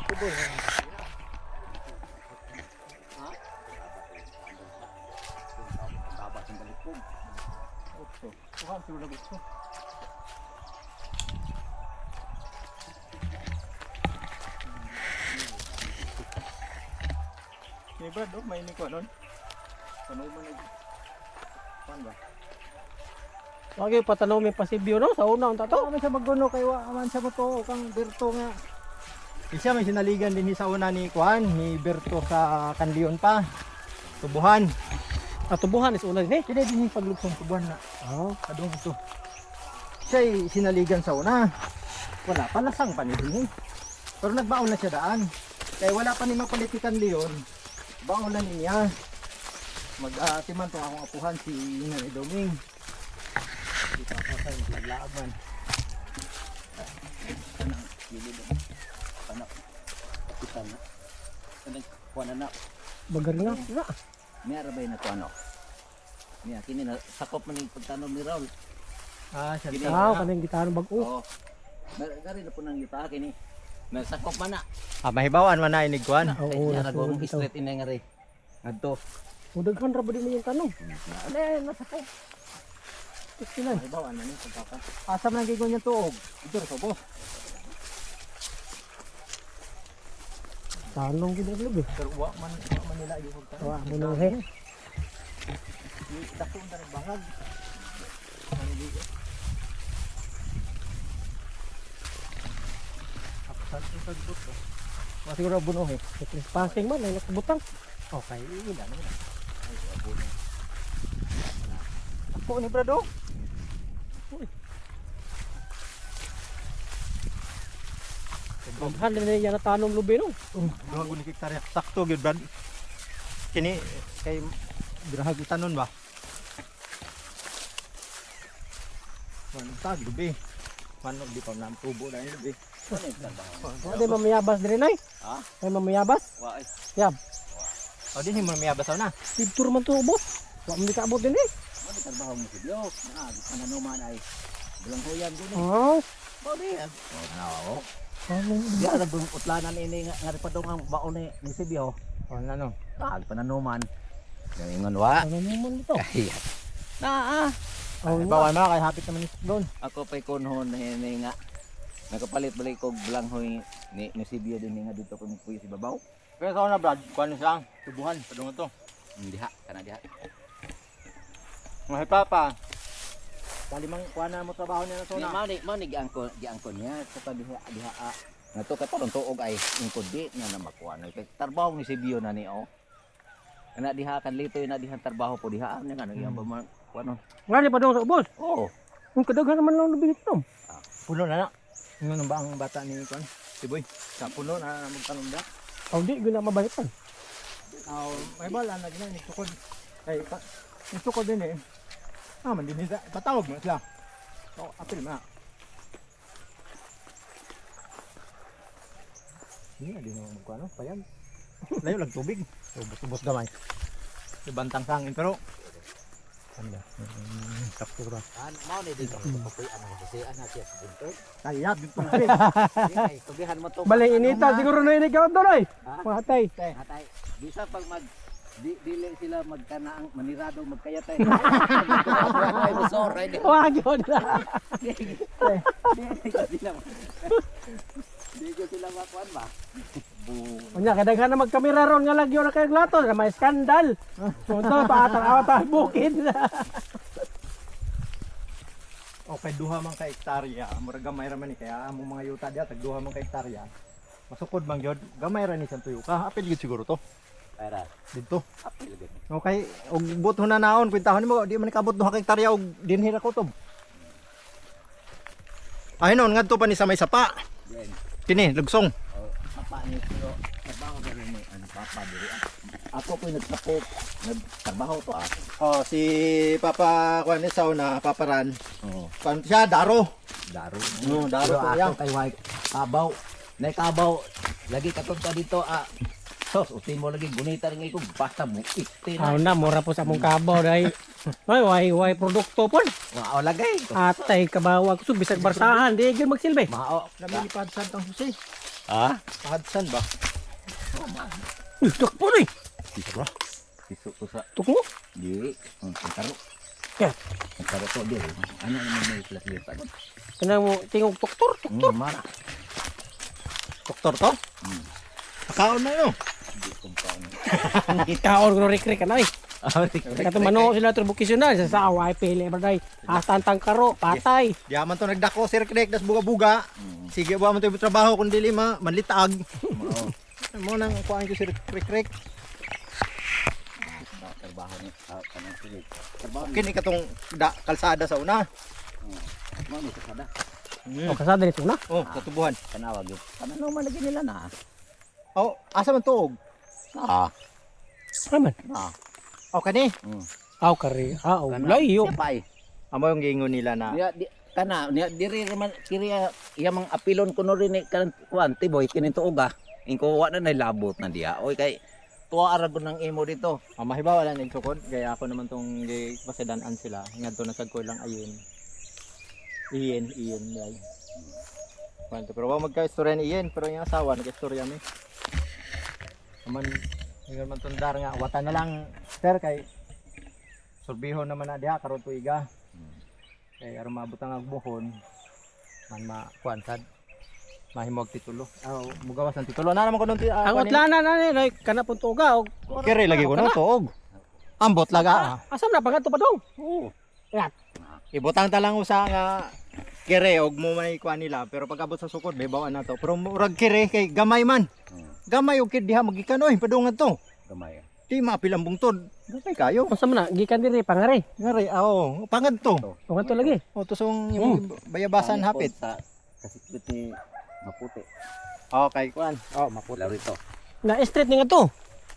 Tubo. Tabat ng balikog. Otso. Kuha siguro lang otso. Ni Brad, oh, may ni ko nun. Panuman ni. Kuan ba? Wag yung patanaw may pasibyo no sa una unta to. Ato man siya magguno kay wa man siya motuo kang Berto nga. Isa may sinaligan din ni sa una ni Kuan, ni Berto sa Kanlion pa. Tubuhan. Atubuhan is una din eh. Kini din yung paglugsong tubuhan na. Oh. Kadung ito. Siya'y sinaligan sa una. Wala pa, lasang pa ni din eh. Pero nagbaon na siya daan. Kaya wala pa ni mapalitikan Leon. Baon na niya. Mag-aatiman tong akong apuhan si Nanay Doming. Di pa ako sa'yo, maglaag man. Kanang gilid. Kana. Kita na. Kanang kuan na na. Bagar nga. Na. Niya ra bay na to ano. Niya kini na sakop man ning pagtanom ni Raul. Ah, siya. Kini. Ah, kaning gitaran bag-o. Oo. Mer gari na po nang yuta kini. Mer sakop man na. Ah, mahibawan man na inig kuan. Oo, Niya ra nasunod gong ito. street ini nga ri. Ngadto. Mudaghan ra ba din mo yung tanong? Ano nasakop. 69. Mahibawan man ni pagkaka. Asa man ang gigon yung tuog? Ito ra boss. Tanong gid ang lubi. Pero wa man nila yung pagtanong. Wa mo nang he. Dako ang tanong bangag. Wa siguro buno eh. Trespassing man ay nakabutang. Okay, ila naman. Ay, abono. Ako ni brado. Uy. Daghan na niya na tanong lubi no. Oh, duha gud ni hektarya. Sakto gyud brad. Kini kay dirahag itanon ba? Man tag lubi. Manok di pa na tubo na lubi. Wa di mamayabas diri nay. Ha? Ay mamayabas. Wa ay. Yab. O din mo mayabas na. Picture man to boss. Wa man kaabot din eh. Mo ni trabaho mo si Diyo. Na pananuman ay bulang huyan gud ni. Oh. Bao di. Oh, na oh. Tanong. Diya ra bang utlanan ini nga nga padong ang baon ni ni Sibyo. O na no. Ah, pananuman. Yang ingon wa. Tanong man dito. Ay. Na ah. Oh, Bawan na kay hapit naman ni doon. Ako pa'y kunhon na ini nga nakapalit balik kog blanghoy ni ni Sibyo din nga dito kung puyo si babaw. Pero sa una brad, kuan siya, tubuhan padung to. Diha kana diha. Mga papa. Bali mang kuan na mo trabaho niya na Ni sa una. mao ni giangko giangko niya sa diha diha ah. Nga to karon tuog ay ingkod di na na makuha na kay trabaho ni Sibyo na ni oh. Kana diha kan litoy na diha trabaho po diha ano nga iyang ba man kuno. Nga di pa dong sa ubos. Oh. Kung kadaghan naman lang lubi dito. Puno na na. Ingon ba ang bata ni kuan? Si Boy. Sa puno na na magtanom da. Oh, di gyud na mabalitan. Aw, may bala na gina ni tukod. Ay, pa, ni tukod din eh. Ah, man din nila. Patawag mo sila. Oh, apil ma. Hindi na din mo magkuano, payag. Layo lang tubig. Ubos-ubos gamay. Ibantang sangin pero Ano ba? Sakto ra. An mao ni dito papuy ano kasi ana siya sa buntod. kayab yung tubig. Di ay tubihan mo to. Balay inita siguro na ini kaon doon ay. Matay. Atay, bisa pag mag di, dili sila magkanaang manirado magkayatay. Ay musor ay di. Wag yun. Di sila. Di ko sila makuan ba? Unya kadaghan na magkamera ron nga lagyo na kay glato na may skandal. Punto pa ta bukid. Okay, duha man ka hektarya. Murag gamay ra man ni kaya among mga yuta diya tag duha man ka hektarya. Masukod man gyud, gamay ra ni sa tuyo ka. Apil gyud siguro to Para didto. apil gid. Okay, og buot na naon kwentahon nimo di man kabot duha ka hektarya og dinhi ra kutob. Ay noon ngadto pa ni sa may sapa. Then, Kini lugsong. oh, papa ni pero trabaho pero ni ano papa diri. Ah. Ako po'y nagsakop, nagtrabaho to ah. Oh, si Papa kuan ni sa una, Papa Ran. Oo, Kuan siya daro. daro. No, daro Pero to ako yang. kay way kabaw. Nay kabaw. Lagi katong ta dito ah. Sos, ultimo lagi gunita rin ko basta mo ikti Aw na. na mura po sa among kabaw dai. Ay way way produkto pon. Mao lagay. Atay kabawag so bisag barsahan di gyud magsilbi. Mao. Lamilipad sa tang susi. Ha? Pahadsan ba? Uy, takpo na eh. Dito. Piso to sa Tukmo. di. Ang karo. Yeah. Ang karo to di. Ano naman may plus dito? Kanang mo tingog tuktor, tuktor. Mara. Doktor to? Akaon na no. Di kong kaon. Kaon ko rikrik ka na eh. Kato mano sila tribukisyon sa sawa ay pili ba day. Hasta ang tangkaro, patay. Di man to nagdako sir Krek das buga-buga. Sige ba man to yung trabaho kun dili ma manlitag. Mao. Mo nang kuan ko sir Krek Krek. Trabaho ni kanang sige. Trabaho Kini katong da, kalsada sa una. mo ni sa kada. O kasada nito na. Oh, katubuhan. Kanawag yun. Kanano man lagi nila na. Oh, asa man tuog? Ah. Raman. Ah. Oh, kani. Aw kari. Aw layo. Siya pa eh. Amo yung giingon nila na. Niya di kana niya diri man kiri iya mang apilon kuno rin ni kan kuan tiboy kini tuog ah. Ingko wa na nalabot na diya. Oy kay tuwa ra gud ng imo dito. Ah, mahibaw wala na sukod. Gaya ako naman tong gi pasedanan sila. Ngadto na sad ko lang ayin. Iyen, iyen day. Kwanto pero wa magka-istorya ni Iyen pero yung asawa nag-istorya mi. Aman ingon man tundar nga wata na lang sir kay surbiho naman na diha karon tuiga. Kay aron maabot ang agbuhon man ma kuan sad mahimog titulo. Aw mugawas ang titulo. Na naman ko nun Ang utlana na ni like kana pun tuga og Kere lagi ko no tuog. Ambot laga. Ah. Asam na pangadto pa dong. Oo. Yan. Ibutang ta lang usa nga kere og mo may kuan nila pero pag abot sa sukod may bawaan na to. Pero murag kere kay gamay man. Gamay og kid diha magikan oy padungan to. Gamay. Di maapil ang bungtod. Gamay kayo. Unsa man na gikan diri pangare. Ngari aw pangad to. O ngadto lagi. O to song yung bayabasan hapit. Sa kasikbit ni Maputi. Okay kuan. Oh maputi. Larito. Na street ni ngadto.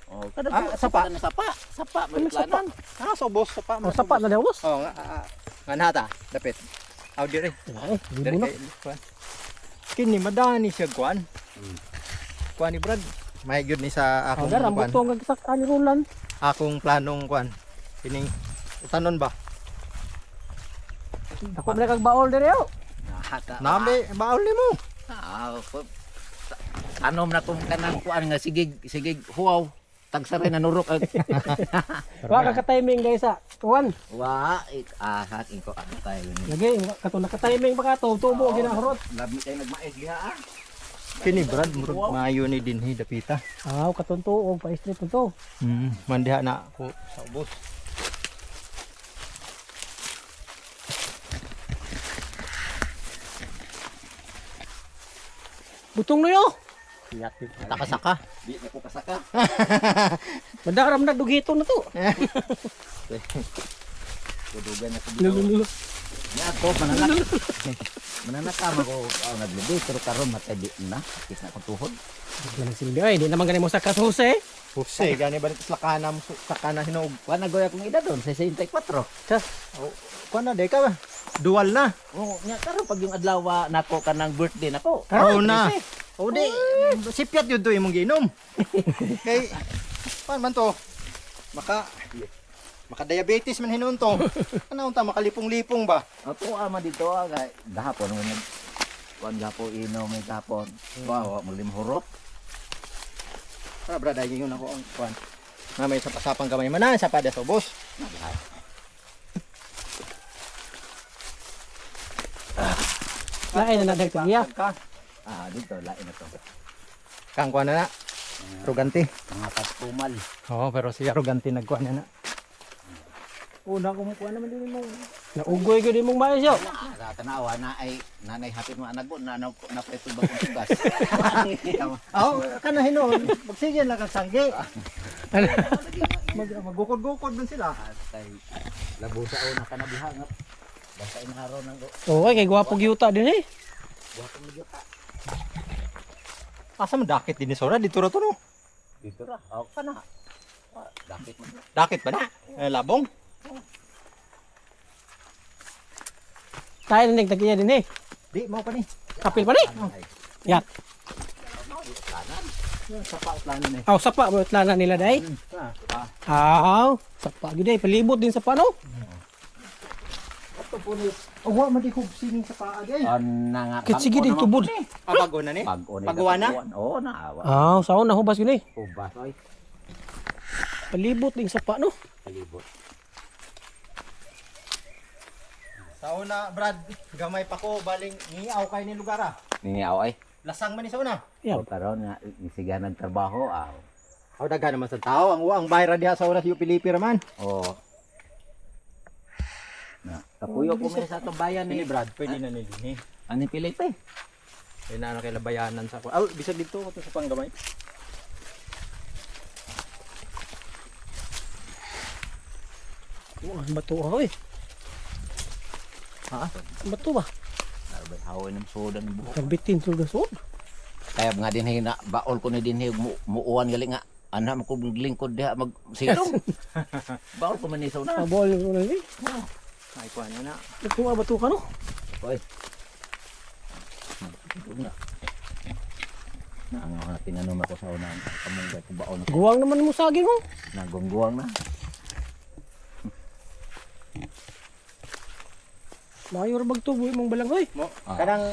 Oh, kada Ah, sapa. Kada sapa. Sapa Ano sapa? may Ah sobos sapa. O sapa na daw. Oh nga nga nata dapit. Aw dire. Ay, Dire libo na. kay kuan. Kini madani siya kuan. Kuan ni Brad. May gyud ni sa Akong akong Dara kuan. mo nga gisak ani Roland. Akong planong kuan. Kining utanon ba? Dako man kag baol diri oh. Nahata. Nami, baol nimo. Ah, tanom na kung kanang kuan nga sige sige huwaw tagsaray na nurok ag Wa ka ka-timing guys sa kuan. wa ik ah hakin ko ano tayo ni. Lagi kato naka-timing pa ka to tubo ginahurot. Labi tayo nagmais diha ah. Kini Brad, murag maayo ni dinhi dapita. Aw katon tuog pa street to. Mandiha na ako sa ubos. Butong na yo. Takasaka. Di na ko kasaka. Madakaram na dugito na to. Kudugan na ko Lulu. Nya ko mananak. Mananak ka ko naglubi pero karon matay di na sakit na akong tuhod. Wala silbi ay di naman gani mo sa Jose. Jose, gani ba nito lakana mo sakana hinuog. Kuan na goy akong edad doon 64. Sa Oh, kuan na day ka ba? Dual na. Oh, nya karon pag yung adlaw nako kanang birthday nako. Oh na. O di, sipyat yun to imong giinom. Kay pan man to? Maka maka diabetes man hinuon to. Ano unta makalipong-lipong ba? Ang tuwa man dito ah, kay gahapon nga nag kuan gahapon inom may gahapon. Wa maglimhurot. Para brad ay ingon ako ang kuan. Na may sapasapang gamay man na sa pada sa ubos. lain na nagtigiya. Ka. Ah, dito lain na to. Kang kuan na na. Arrogante. Mga katumal. Oo, pero si arrogante nagkuan na na. Una ko kuan naman din mo. Naugoy gyud imong mais yo. Ah, sa tanawa na ay nanay hapit mo anak ko na na na preto bagong tugas. Oh, kana hinuon, magsige lang kang sanggi. Mag magukod-gukod dun sila. Kay labo sa una ka na diha nga. Basta inharo nang Okay kay gwapo gyuta din eh. gwapo mo gyud. Asa man dakit din ni Sora dito ra to no. Dito ra. Oh, kana. Ah, Dakit man. Dakit ba na? Eh, labong. Tayo na nagtagiya din eh. Di mao pa ni. Kapil pa ni. Ay, Yat. Yan sa plano ni. Aw sapa mo utlana nila day. Ah, Aw, sapa gyud ay palibot din sa no. Ato po Punis. Oh, wa man di hubsining sa paa di ay. Ana nga. Kit sige di tubod. Ah, bago na ni. Bago ni. Paguwa na? Oo na awa. Ah, saon na hubas yun eh. Ubas oy. Palibot ding sapa no. Palibot. Sa una, Brad, gamay pa ko baling ngiaw kay ni lugar ah. Ningaw ay. Lasang man ni sa una. Yeah. O karon nga isiga nagtrabaho aw. Aw daghan naman sa tao ang uang bayra diha sa una si Pilipi raman. Oo. Na, kapuyo ko man sa atong bayan Ni ni Brad, pwede na nili ni. Ani Pilipe. Pwede na kay labayanan sa ako. Aw, bisag dito ko to sa panggamay. Oh, ang bato ah, eh. Ha? Ang bato ba? Narbay hawin ng sudan ng buhok. Nagbitin sulga suod. Kaya nga din na baol ko ni din muuan gali nga ana mo kong lingkod diha mag silong. Baol ko man ni sa una. Pabol yung ulo eh. Ay kuan na. Nagkuha bato ka no. Oy. Na. Na ang mga tinanom ako sa una ang kamunggay ko baon ko. Guwang naman mo saging oh. Nagungguang na. Mayor bagtubo imong balanghoy. Mo Ah. kanang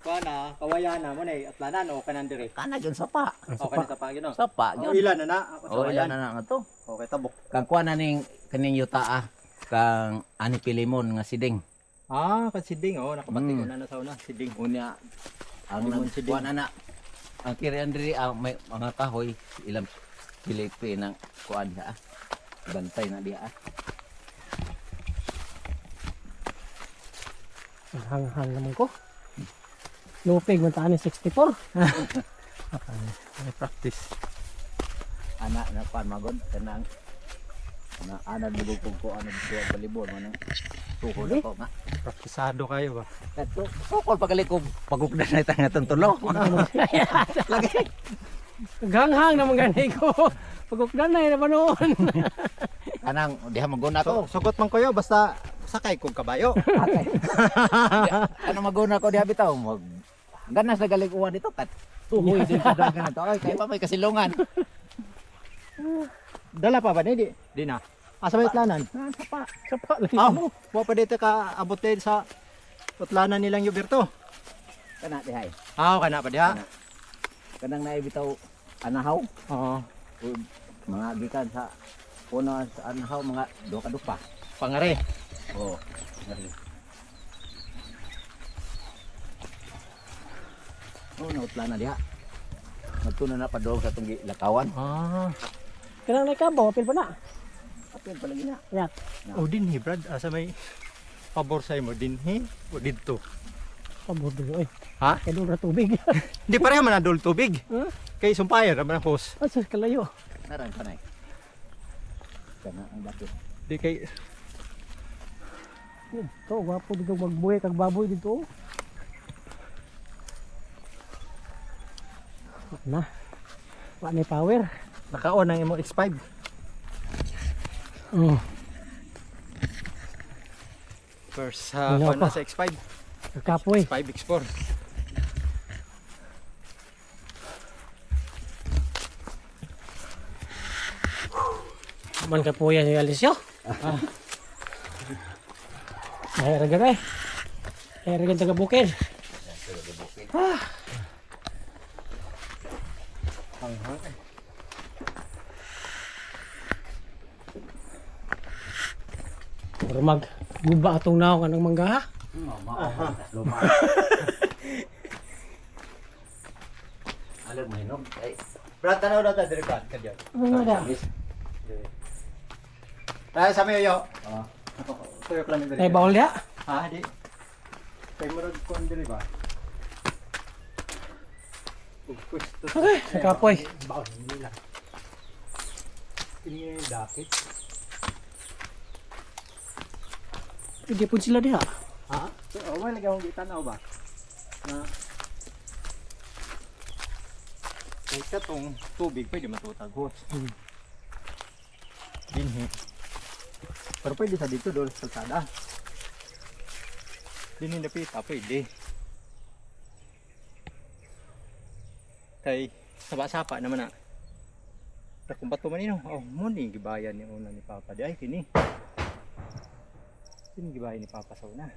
kuan na, kawayana mo nay atlanan o kanan dire. Kana gyud sapa. O kanan sa pagin no. Sapa Oh, gyud. ilan na na ako sa Oh, ilan wayan. na na nga to. Okay, tabok. Kang kuan na ning kaning yuta ah. Kang ani Pilimon nga siding. Ah, kan siding oh, nakabati ko Mm. na na sa una, siding. Unya ang Limon siding. kuan ana ang kiri andri ang may mga kahoy ilang Pilipi ng kuan diha ah. Bantay na diha ah. Ang hanghang naman ko. Lupig man taan ni 64. Ay, practice. Ana na kuan magod kanang na ana dugo kog kuan nagtuwa balibon man ang tuhod ako nga. Praktisado kayo ba? Kato sukol pagali ko pagugdan na itang atong tulo. Lagi. Ganghang naman gani ko. Pagukdan na yun noon. Kanang diha maguna ko. So, sugot man kayo basta sakay kog kabayo. Ano maguna ko diha bitaw mag ganas na galing uwan dito kat tuhoy din sa dagan na to. Ay kay pa may kasilungan. Dala pa ba ni di? Di na. Asa may utlanan? Sapa. Sapa lagi. Ah, wa pa dito ka abot din sa utlanan nilang Yuberto. Kana diha. Eh. Ah, kana pa diha. Kanang naay bitaw anahaw. Oo. O, mga gikan sa puno sa anahaw mga duha ka dupa. Pangare. Oo. Oh, nautla na diha. Nagtuna na pa doon sa itong lakawan. Ah. Kanang nagkabaw, apil pa na. Apil palagi na. Ya. O dinhi Brad, asa may pabor sa imo dinhi o didto. Pabor doon oy. Ha? Kay doon ra tubig. Hindi pareho man adol tubig. Huh? Kay sumpayan ra man ang hose. Asa kalayo. Naran pa na eh. Kana ang dati. Di kay Ito, gwapo dito magbuhi kag baboy dito. Wa na. Wa ni power. naka-on ang imong X5. Oh, First Wala kuan na pa. sa X5, kapoy. X5 X4. Man kapoya si Alicio. Ah. Ay, ragan eh. Ay, ragan taga bukid. Ah. Hanghang. Murag guba atong naong anang mangga ha. Luma. Alam mo hinog. Ay, Brad, tanaw na ta dire Brad kadyo. Ano nga da? miss. Tayo sa mayo yo. Ah. Tuyok lang dire. Ay, bawal diha. Ha, di. Kay murag kuan dire ba? Ug pwesto. Okay, nakapoy. Baon nila. Kini dakit. Hindi po sila diha. Ha? So, oh, wala lagi akong gitanaw ba? Na kay katong tubig pwede matutag hos. Dinhi. Pero pwede sa dito dol sa kalsada. Dinhi na pita pwede. Kay sapa-sapa naman na. Kung bato man ino, oh, mo ni gibayan ni una ni Papa di ay kini. Sino gibahin ni Papa sa una?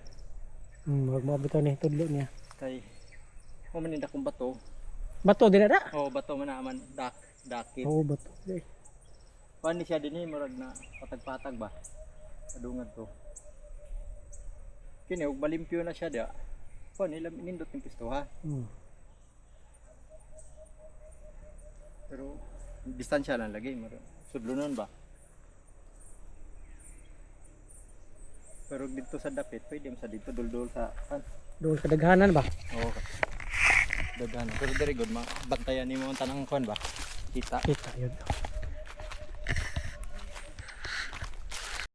Wag mo bitaw ni tudlo niya. Kay mo man kong bato. Bato din na. Oh, bato man naman dak dakit. Oo, bato. Eh, Kuan ni siya dinhi, murag na patag-patag ba. Adungad to. Kini og malimpyo na siya dia. Kuan nila nindot yung pisto ha. Pero distansya lang lagi murag sudlonon ba. Pero dito sa dapit, pwede mo sa dito duldul sa kan. Doon sa daghanan ba? Oo. Daghan. Pero diri good ma bantayan nimo ang tanang kuan ba. Kita. Kita yun.